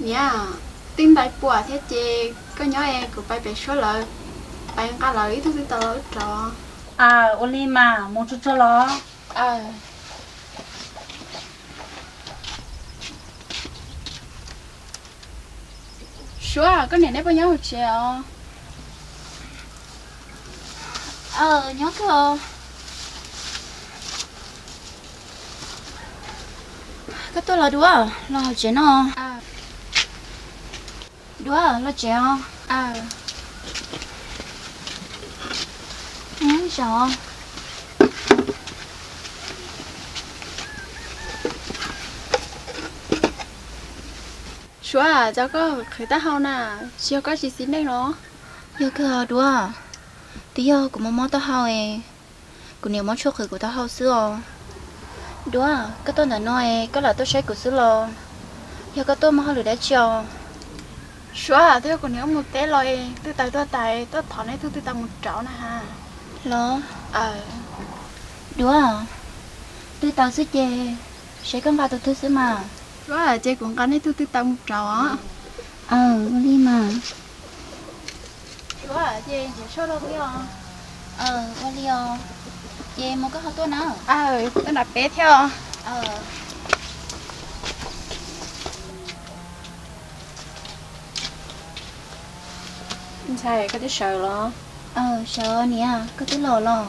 Niam, twb ntais puam thiab ces koj nyob es kuv pais pem suab lawv, pais nqa lawv ib tug twb tau los wb rov. Aw, ua li mas mus tsuag tsuag los. Suab, koj niam neb puas nyob hauv tsev os? Aw, nyob kawg. Koj tuaj los Duab, los hauv tsev no. Duab, los tsev os. Zaum. Suab, cas koj qhwv taub hau na, tsis yog koj tsis xis neej los? Yog kawg Duab, twb yog kuv mob mob taub hau es kuv niam muab tshuaj qhwv kuv taub hau xwb os. Duab, koj tuaj ntawm no es koj lam tuaj saib kuv xwb los? Yog koj tuaj muaj hauj lwm dab tsi os? Suab, twb yog kuv niam wb mus teb los es twb tawm tuaj tas, tuaj thov neb tug twb tau mus rauv na ha. Los? Duab, twb tau xwb ces seb koj nqa tus twg xwb mas. Suab, ces kuv nqa neb tug twb tau mus rauv os. Aw, ua li mas. Suab, ces nrhiav soj rau thiab os. Aw, ua li os. Ces mus koj ho tuaj na. Aw, tuaj nram peb thiab os. Ntxhais, koj twb sawv los? Aw, sawv niam, koj twb los los?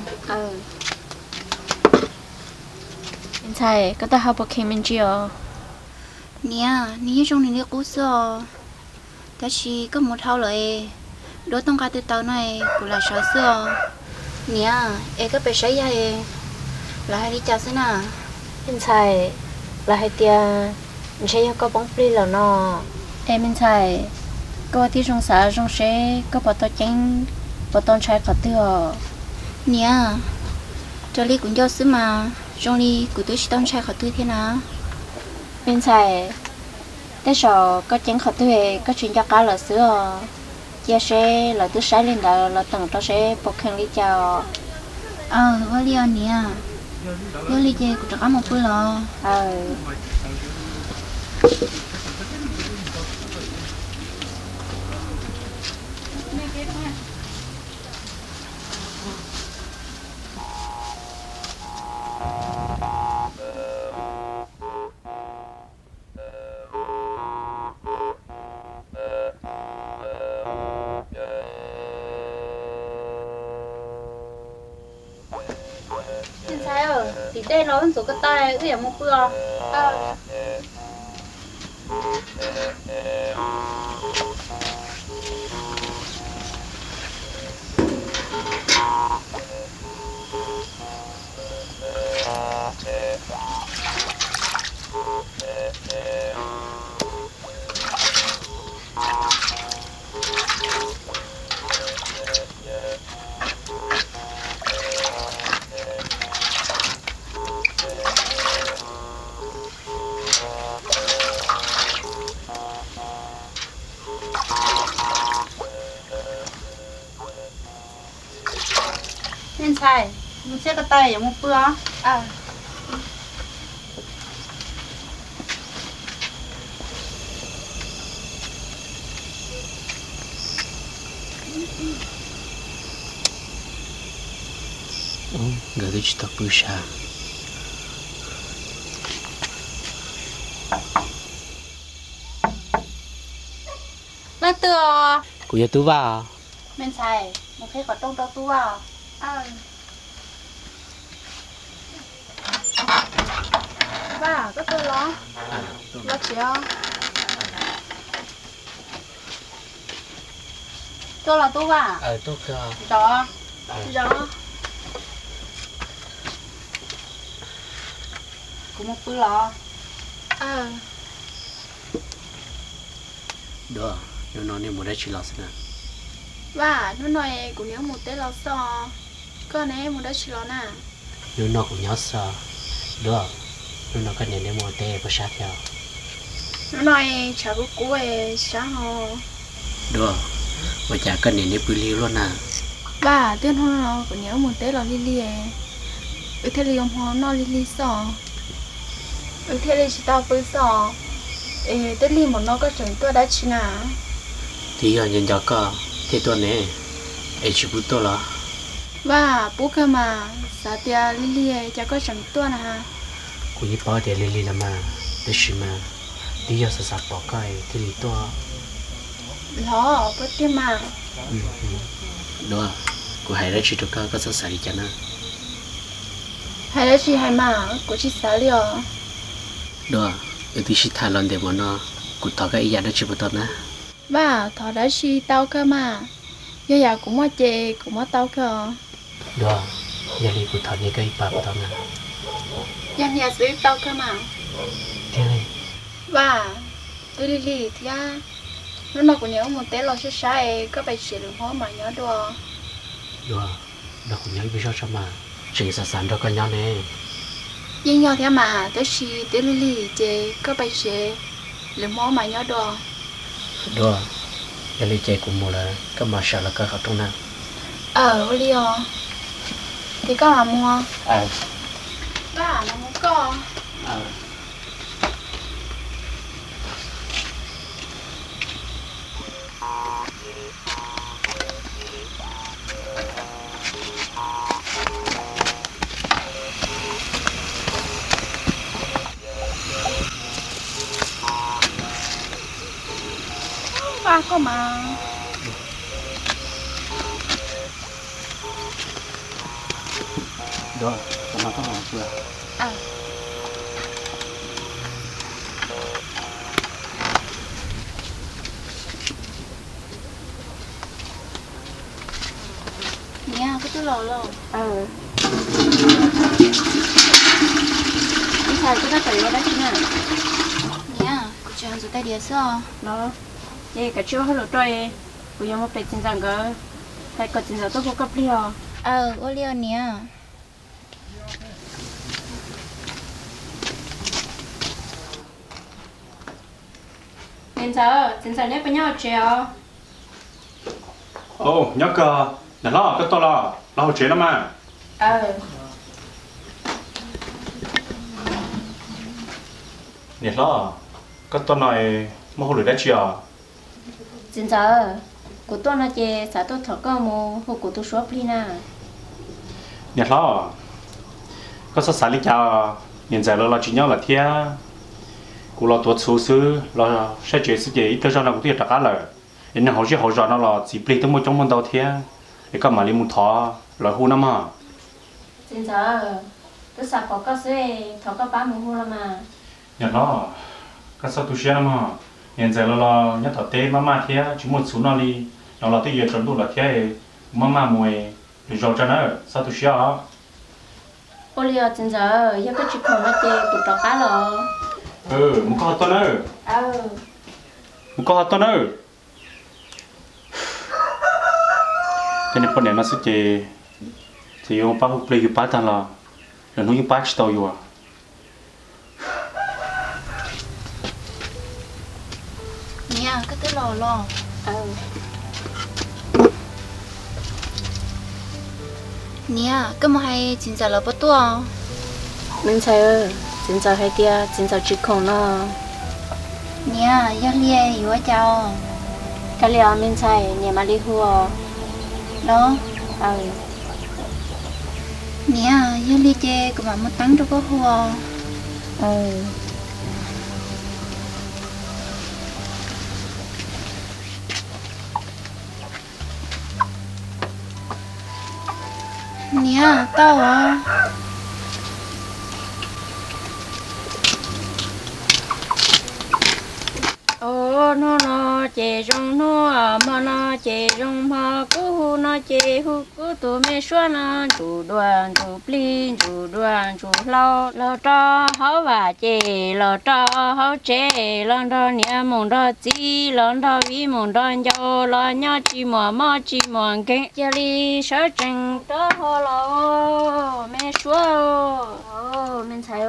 Ntxhais, koj taub hau puas kheev me ntsis os? Niam, nws yeej zoo nws li qub xwb os. Tab sis koj mus dhau lawm es, Duab tuaj nqa twb tau no es kuv lam sawv xwb os. Niam, es koj pem saib yawg es lawv hais li cas xwb na? Me ntxhais, lawv hais tias ntshe yog koj poob plig lawm no. Es me ntxhais, koj ua tib zoo xav zoo seb koj puas tau ceeb, puas tau ntshai qhov twg os? Niam, raws li kuv nco xwb mas zoo li kuv twb tsis tau ntshai qhov twg thiab na. Me ntxhais, tej zaum koj ceeb qhov twg koj tsis nco qab lawm xwb os. Cia seb lawv twb saib li ntawd los teem rau seb puas kheev li cas os. Aw, ua li os niam. Yog li ces kuv rov qab mus pw los. Ntxhais, tim tej los wb ntxuav ko taw wb yuav mus pw os. Me ntxhais, mus txiav ko taw yuav mus pw os. Nkawd twb tsis tau pw sab. Twg os? Kuv yog Tub Vaj os. Me ntxhais, mus qhib qhov rooj rau Tub Vaj os. Vaj, koj tuaj los? Los tsev os. Tuaj los Tub Vaj. Zov, zov. Kuv mus pw los. Dua, hnub no nej mus dab tsi los xwb na? Vaj, hnub no kuv niam wb mus teb los xwb. Koj ne, mus dab tsi los na? Hnub no kuv nyob xwb. Dua, hnub no koj niam neb mus teb puas sab thiab? Hnub no tshav kub kub sab ho. Dua, ua cas koj niam neb pw lig luaj na? Vaj, twb hnub no kuv niam wb mus teb los lig lig, wb thiaj li ua hmo noj lig lig xwb. Wb thiaj li tsis tau pw xwb. Es twb lig npaum no koj tseem tuaj dab tsi na? Twb yog nco nco koj thiaj tuaj ne, es tsis pub tuaj los? Vaj, pub kawg mas, xav tias lig lig cas koj tseem tuaj na. Kuv yeej paub tias lig lig no mas, tab sis mas twb yog xav xav pom koj thiaj li tuaj. Los puas tiag mas? Dua, kuv hais dab tsi rau koj, koj txhob xav li cas na. Hais dab tsi hais mas, kuv tsis xav li os. Dua, wb twb sib tham los ntev npaum no, kuv thov koj ib yam dab tsi puas tau na? Vaj, thov dab tsi tau kawg mas, yog yam kuv muaj ces kuv muab tau kawg os. Dua, yog li kuv thov hniav koj ib pas puas tau na? Yog hniav xwb tau kawg mas. Tiag li? Vaj, twb lig lig thiab, hnub no kuv niam wb mus teb los sab sab es koj pais tsev lwm hmo mam nyob dua. Dua, nrog kuv nyob ib pliag zog tso mas, tseem xav xav nrog koj nyob ne. Yeej yog thiab mas, tab sis twb lig lig ces koj pais tsev lwm hmo mam nyob dua. Dua, yog li ces kuv mus lawm, koj mam sawv los kaw qhov rooj na. Aw, ua li os. Ces koj mam mus. Koj mam mus koj. Vaj, koj mas. Niam, koj twb los los? Ntxhais, koj tab tom yuav dab tsi na? Niam, kuv tsis hais ntxuav tais diav xwb os. Los, ces kav tsij ua hauj lwm rau, kuv yuav mus pem txiv ntxawm nkawd, hais kom txiv ntxawm tuaj hu koj pliag os. Aw, ua li os niam. Niam ntxawm, txiv ntxawm neb puas nyob hauv tsev os? Nyob kawg. Niam hlob, koj tuaj los? Los hauv tsev no mas. Niam hlob, koj tuaj no muaj hauj lwm dab tsi os? Txiv ntxawm, kuv tuaj no ces xav tuaj thov koj mus hu kuv tus suab plig na. Niam hlob, koj txhob xav li cas, niam ntxawm los los tsis nyob lawm thiab. Kuv los tuav txhuv xwb, los saib tsev xwb ces ib pliag zog no kuv twb yuav rov qab lawm. Es neeg hauv zej hauv zos no los txiv plig twb muaj coob muaj ntau thiab, es koj mam li mus thov lawv hu no mog. Txiv ntxawm, twb xav pom koj xwb, thov koj pab mus hu los mas. Niam hlob, koj txhob tu siab no mog. Niam ntxawm los los nyob tom teb maj maj thiab tsis muaj txhuv noj li, no los twb yuav tsaus ntuj lawm thiab, kuv maj maj mus, lwm zaus tso nawb, txhob tu siab os. Ua li os txiv ntxawm, yog koj tsis khoom no ces kuv rov qab los. Mus koj ho tuaj nawb. Mus koj ho tuaj nawb. Tej niag poj niam no xwb ces, ces yuav pab hu plig yus pab tag los, lwm hnub yeej pab tsis tau yus. Niam, koj twb los los? Niam, koj mus hais txiv ntxawm lawv puas tuaj? Me ntxhais, txiv ntxawm hais tias txiv ntxawm tsis khoom no. Niam, yog li yuav ua cas? Kav liam me ntxhais, niam mam li hu os. Los. Niam, yog li ces kuv mam mus teeb rau koj hu os. Niam, tau os. Hnub no ces zoo hnub, hmo no ces zoo hmo, kub hu no ces hu kub, tus me suab no ntsuj duav ntsuj plig ntsuj duav ntsuj hlau, los rau hauv vaj ces los rau hauv tsev, los nrog niam mus nrog txiv, los nrog viv mus nrog ncaus, los nyob tsis muaj mob tsis muaj nkeeg, cia li sawv tsees rov hlo los me suab, me ntxhais,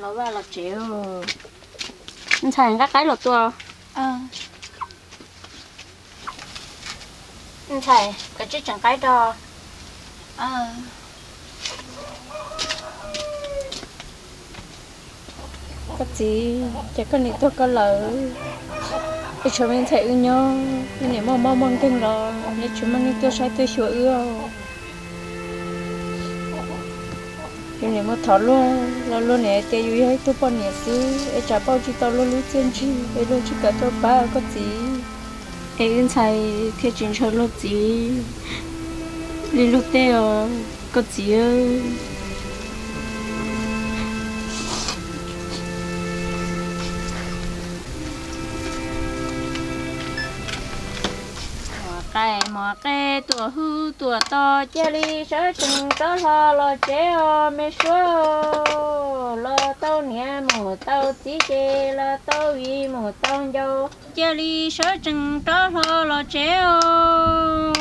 los vaj los tsev. Ntxhais nqa qaib los tua. Ntxhais, koj tsis tseem qaib rau. Koj txiv, ces koj niam tuag koj lawm, wb tshuav me ntxhais wb nyob, wb niam muaj mob muaj nkeeg los neb tsis muaj neeg tuaj saib tuaj xyuas wb. Yus niam muab thov luag los luag niam hais tias yus yog ib tug poj niam xwb es tsam pauj tsis tau luag lub txiaj ntsig es luag tsis kam tuaj pab koj txiv, es wb ntxhais thiaj tsis ntshaw luag txiv li luag tej os koj txiv. Muaj qaib muaj qe tuaj hu tuaj tos, cia li sawv tsees rov hlo los tsev os me suab. Los tau niam mus tau txiv ces los tau viv mus tau ncaus, cia li sawv tsees rov hlo los tsev os.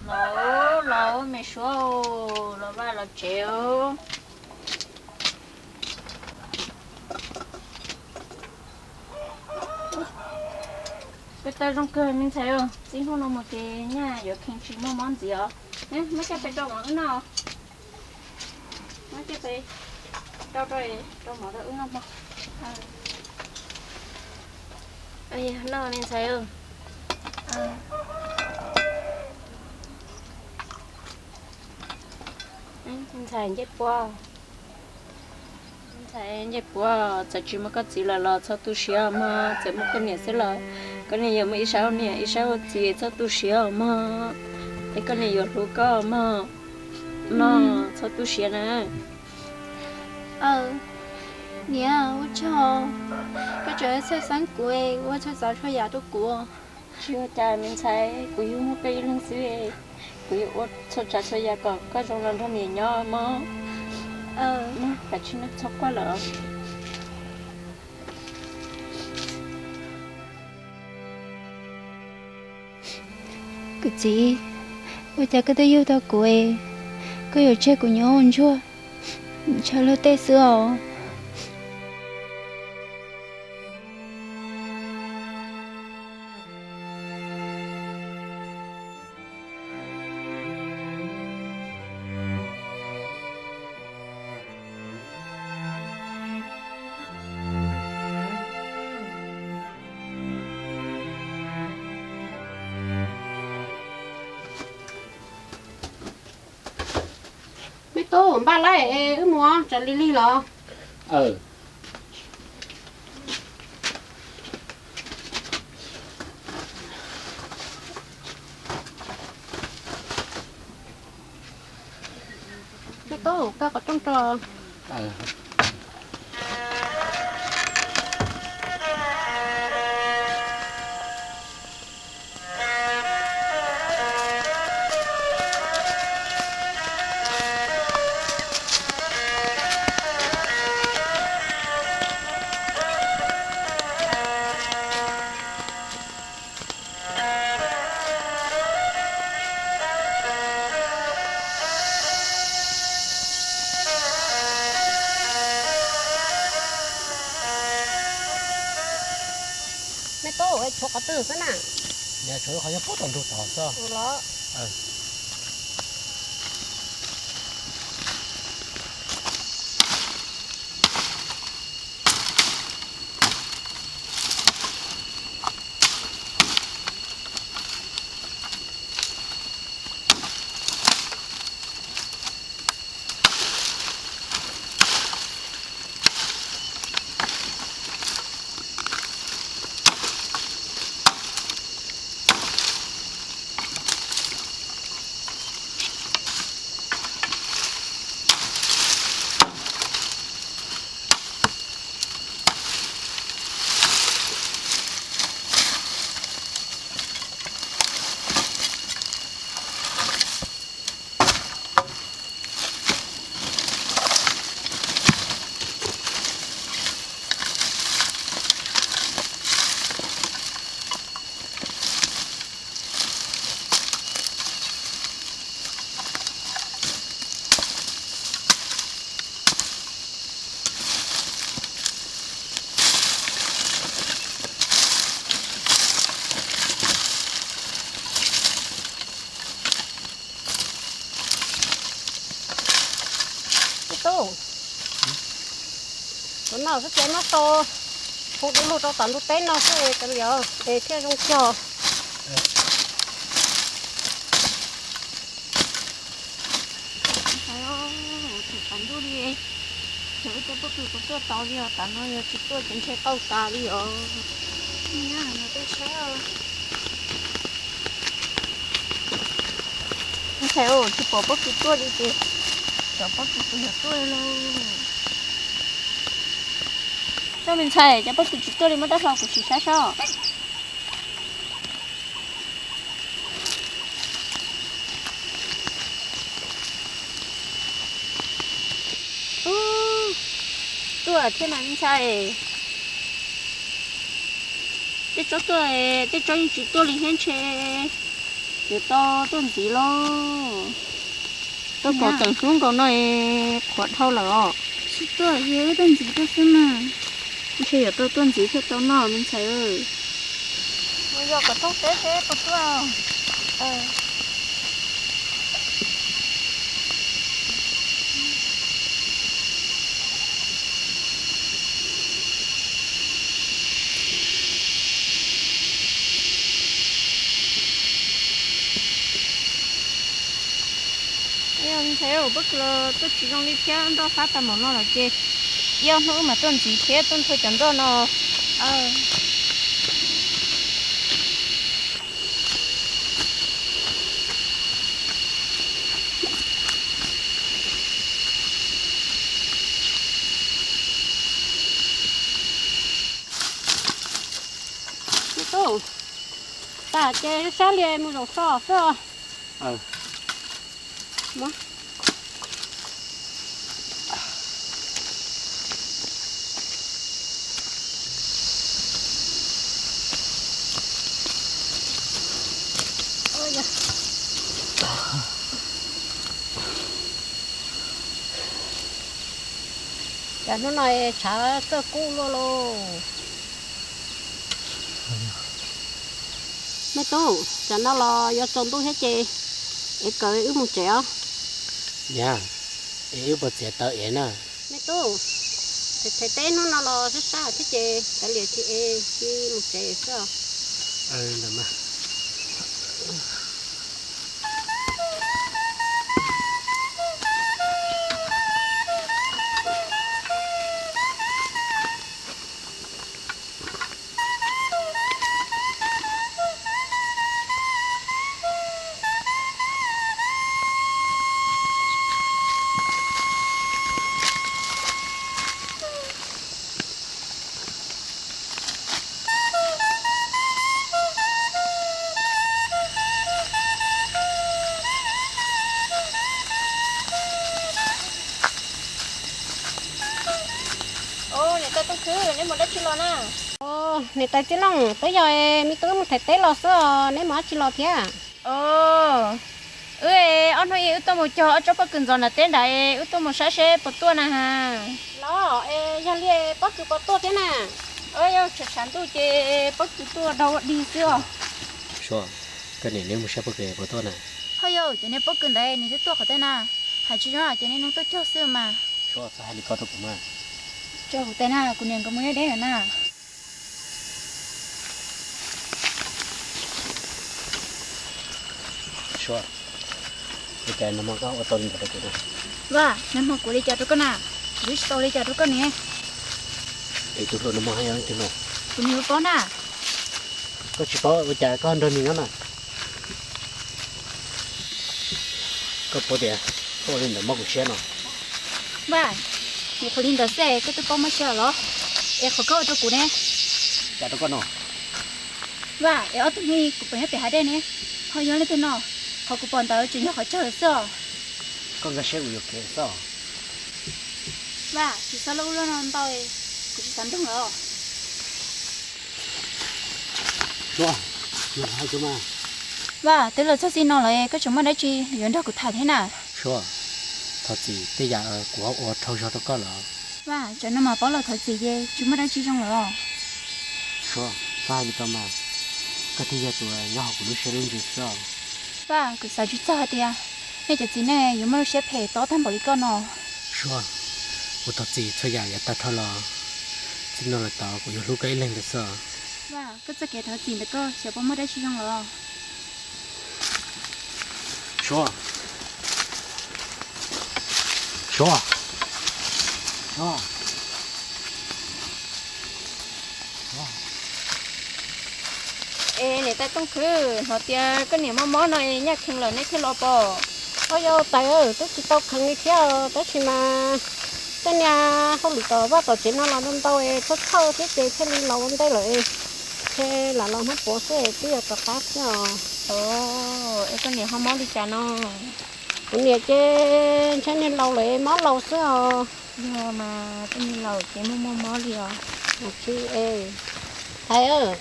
Los, los me suab, los vaj los tsev os. Peb tau zoo kawg me ntxhais, txij hnub no mus ces nyaj yuav kheev tsis muaj mob ntxiv os. Muab coj pem rau mov wb noj. Muab coj pem rau rau mov rau wb noj mog. Noj me ntxhais. Ntxhais ncej puab. Ntxhais ncej puab, txawm tsis muaj koj txiv lawm los txhob tu siab mog, txawm muaj koj niam xwb los koj niam yuav muaj ib sab ua niam ib sab ua txiv, txhob tu siab mog, es koj niam yuav hlub koj mog. No, txhob tu siab na. Niam, ua tsaug, koj tseem txhawj xeeb kuv, ua tsaug txav txhua yam rau kuv. Tsis ua cas me ntxhais, kuv yug muaj koj ib leeg xwb, kuv yuav ua txhua tsav txhua yam kom koj zoo los nrog niam nyob mog. Kav tsij noj, txhob quaj lawm. Kuv txiv, ua cas koj twb yug tau kuv, koj yuav tseg kuv nyob ua ntsuag ntshaw luag tej xwb os? Me tub, npaj lawm es wb mus, tsam lig lig los. Me tub, kaw qhov rooj rau. Me tub, tshuav qhov twg xwb na? Tshuav qhov nyob puag tom ntug tod xwb los. Xwb ces muab tau hu du lug rau tom ntug teb no xwb, cov liam es thiaj zoo cog. Thaum tas ntuj li, ces wb tej pob kws puas tuaj tau li os? Tam no yog tsis tuaj ces ntshe qaug tas li os. Ntshai, tsis pom pob kws tuaj li ces cov pob kws puas yog tuaj lauj? Soj me ntxhais, cov pob kws tsis tuaj li, muab rab hlau kuv sim saib saib. Ub, tuaj thiab mas me ntxhais. Tej tsob tuaj, tej tsob yeej tsis tuaj li thiab ntshe. Yuav tau tuaj ntxiv lauj. Tuaj pom teem hnub nkaus no es qhuav dhau lawm os. Tsis tuaj, yog wb tuaj ntxiv tuaj xwb mas. Ntshe yuav tau tuaj ntxiv thiaj tau noj me ntxhais. Mus yog kom thoob teb seb puas tuaj. Ntxhais, pob kws los tuaj tsis zoo li thiab, nroj fab tag npaum no lawm ces ib ob hnub wb mam tuaj ntxiv thiab tuaj nthua cov nroj no. Me tub, tas ces sab li mus zaum so xwb. Cas hnub no tshav txawj kub luaj lauj. Me tub, tsam no los yuav tsaus ntuj thiab ces es kawm wb mus tsev os. Niam, es wb puas txiav taws ev na? Me tub, them teb hnub no los sab sab thiab ces kav liam tsis ev, cia mus tsev xwb os. Niam tais Tooj Khwb, neb mus dab tsi los na? Niam tais Txiv Looj, twb yog me tub mus them teb los xwb os, neb mus dab tsi los thiab? Wb ob hnub ib wb tuaj mus cog ob tsob pob kws ntxos nram teb nrad, wb tuaj mus saib seb puas tuaj na has. Los, yog li pob kws puas tuaj thiab na? Yog tshav tshav ntuj ces pob kws tuaj dau dig xwb os. Suav, koj niam neb mus saib pob kws puas tuaj na. Ho yog cov niag pob kws ntawd nws twb tuaj qhov twg na? Hais tsis zoo ces neb nug tuaj cog xwb mas. Suav, txhob hais li ko rau kuv mas. Tso kuv tes na, kuv niam nkawd mus deb deb lawm na. Suav, ua cas nag hmo koj ua tau li ntawd rau kuv na? Vaj, nag hmo kuv li cas rau koj na? Kuv twb tsis tau li cas rau koj ne. Es tus hluas nag hmo hais yog leej twg no? Kuv niam paub na. Koj tsis paub ua cas koj nrog nws nyob na? Koj paub tias koj ua li ntawd mob kuv siab no. Vaj, vim qhov li ntawd xwb koj twb paub mob siab los? Es qhov koj ua rau kuv ne? Cas rau koj no? Vaj, es ob tug hnub kuv pom nyob pem hav dej ne, ho yog leej twg no? Qhov kuv pom ntawd tseem yog qhov tsawg xwb os. Koj nkag siab kuv yuam kev xwb os. Vaj, tsis txhob loj ub loj no ntau, kuv tsis xav nrog lawm. Suav, nug hais kuv mas. Vaj, twb los txog txij no lawm koj tseem muaj dab tsi yuav nrog kuv tham thiab na? Suav, thov txim tej yam kuv ua dhau zog rau koj lawm. Vaj, tsam no mas paub los thov txim ces tsis muaj dab tsi zoo lawm os. Suav, txhob hais li ko mas, koj thiaj yog tus nyob hauv kuv lub siab lub ntsws xwb os. Vaj, kuv xav tsis txog hais tias nej cov txiv neej yuav muaj lub siab phem tob tag npaum li koj no. Suav, kuv thov txim txhua yam yav tag dhau los. Txij no lawm tod kuv yuav hlub koj ib leeg ntawd xwb. Koj txoj kev thov txim ntawm koj xyov puas muaj dab tsi zoo los? Suav, Suav, Suav. Es niam tais Tooj Khwb, hnov tias koj niam mob mob no es nyaj kheev lawm nej thiaj los pom. Au yog tais, twb tsis tau kheev li thiab, tab sis mas tej niag hauj lwm tom vaj tom tsev no los ntau ntau es txhawj txhawj thiab ces thiaj li los ua ntej lawm. Ces lam los hnub puav xwb twb yuav rov qab thiab os. Es koj niam ho mob li cas no? Kuv niam ces ntshe niag laus lawm es mob laus xwb os. Yog mas tej niag laus ces muaj muaj mob li os. Tais,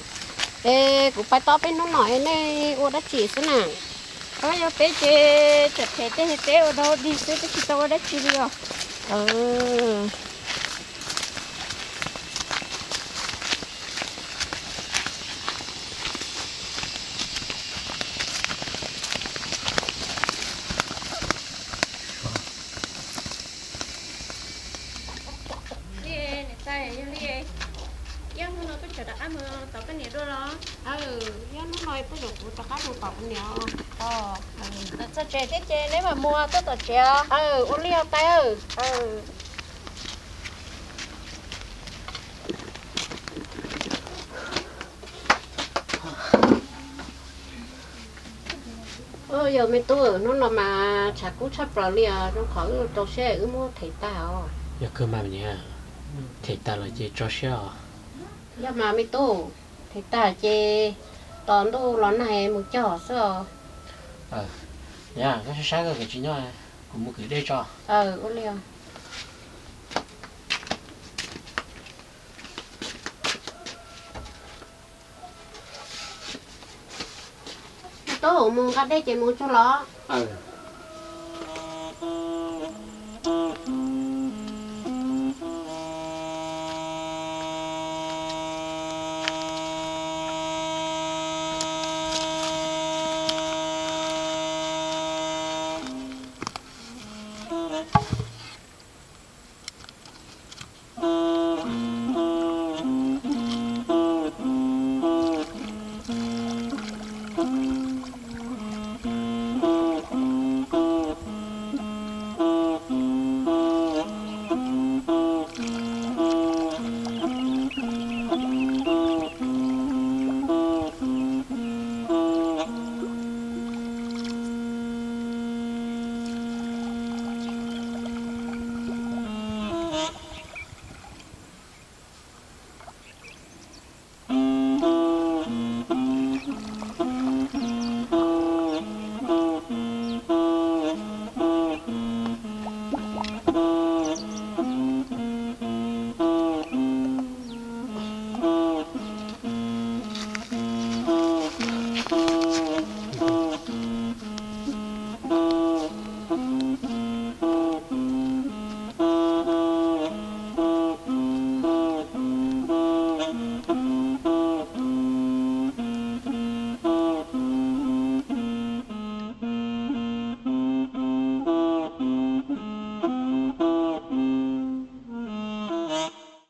es kuv pais tod peb hnub no es nej ua dab tsi xwb na? Yog peb ces tseem phem tej, peb ua dog dig xwb twb tsis tau ua dab tsi li os. Niam tais, yog li, ib hnub no koj tseem rov qab mus tos koj niam dua los? Ib hnub no twb yuav kuv rov qab mus tos kuv niam. Txog tsev thiab ces neb mam mus tuaj tom tsev. Ua li os tais. Yog me tub, hnub no mas tshav kub tshaj plaws li os, zoo qhov wb rau siab wb muab them tag os. Yog kawg mas niam, them tag los ces tso siab os. Yog mas me tub, them tag ces tos ntuj los nag mus cog xwb os. Niam, koj saib saib koj tsis nyob, kuv mus kwv dej tso. Ua li os. Tub, mus nqa dej ces mus tsuag los.